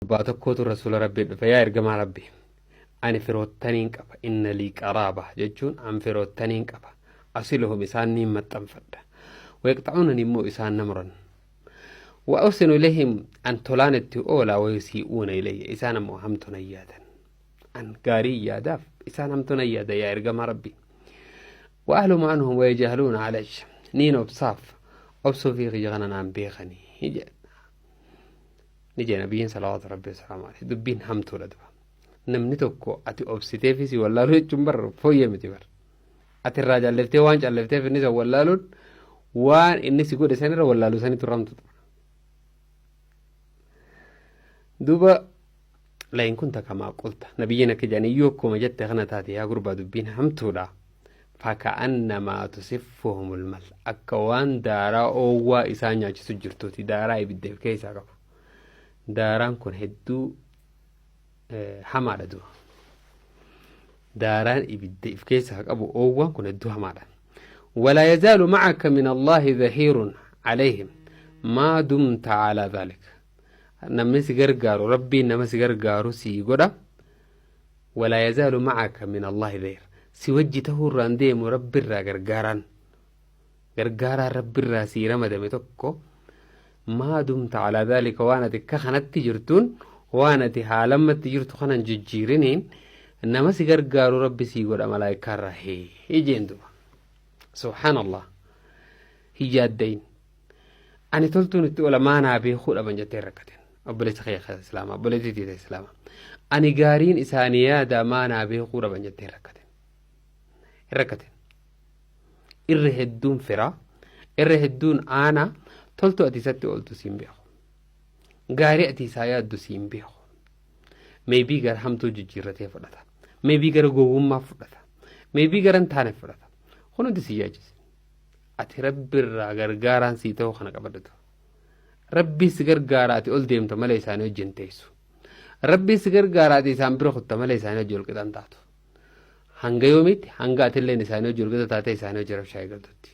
Gurbaa tokkootu Rasuula Rabbii dhufe, yaa ergamaa Rabbii, ani firoottaniin qaba, inna lii qaraaba jechuun an firoottaniin qaba, asiluhum isaan niin maxxanfadha, wayaqxa'uunani immoo isaan na muran, wa uhsinu ilayhim an tolaan itti oola, wayusii'uuna ilayya isaan ammoo hamtu nan yaadan, an gaarii yaadaaf isaan hamtu nan yaada, yaa ergamaa Rabbii. Wa ahlumu anhum wayajhaluuna alayya niin obsaaf, obsuu fi kiyya kana naan beekanii jedhe. Ni jee nabiyyiin salawaatu rabbi wasalaamu alayhi, dubbiin hamtuudha duba. Namni tokko ati obsiteefi si wallaaluu jechuun bar fooyyee miti bar. Ati irraa jaalleftee waan callifteef inni san wallaaluun waan inni si godhe sanirra wallaaluu sanitu irra hamtuudha. Duuba layin kun takamaa qulta nabiyyiin akka jedhan iyyuu akkuma jette kana taate yaa gurbaa, dubbiin hamtuudha. Faka'annamaa tusiffuhumul mal akka waan daaraa oowwaa isaan nyaachisu jirtuuti, daaraa ibidda of keessaa qabu. Daaraan kun hedduu hamaadha du'a. Daaraan ibidda of keessaa qabu oowwaan kun hedduu hamaadha. Walaa yazaalu macaka min Allaahi dhahiirun calayhim maa dumta calaa dhaalik. Namni si gargaaru, Rabbiin nama si gargaaru sii godha. Walaa yazaalu macaka min Allaahi dhahiir. Si wajji tahuu irraan deemu Rabbirraa gargaaraan. Gargaaraan Rabbirraa sii ramadame tokko maa dumta calaa dhaalika waan ati akka kanatti jirtuun, waan ati haalammatti jirtu kanan jijjiiriniin nama si gargaaru Rabbi sii godha malaayikaarraa hee jeen duba. Subhaanallah. Hin yaaddayin. Ani toltuun itti oola maanaa beekuu dhaban jettee rakkateen. Obboleessa kiyya kan Islaamaa, obboleettii tiyya Islaamaa. Ani gaariin isaanii yaada maanaa beekuu dhaban jettee rakkateen. Hin rakkateen. Irra hedduun firaa, irra hedduun aanaa, toltuu ati isatti ooltu siin beeku. Gaarii ati isaa yaaddu siin beeku. Meebii gara hamtuu jijjiirratee fudhata. Meebii gara gowwummaa fudhata. Meebii gara hin taane fudhata. Kun hundi si yaachise. Ati Rabbi irraa gargaaraan sii ta'uu kana qabadhatu. Rabbii si gargaara, ati ol deemta malee isaanii wajjin teessu. Rabbii si gargaara, ati isaan bira kutta malee isaanii wajjin ol qixan taatu. Hanga yoomiitti? Hanga atilleen isaanii wajjin ol qixa taatee isaanii wajjin rabshaa eegaltutti.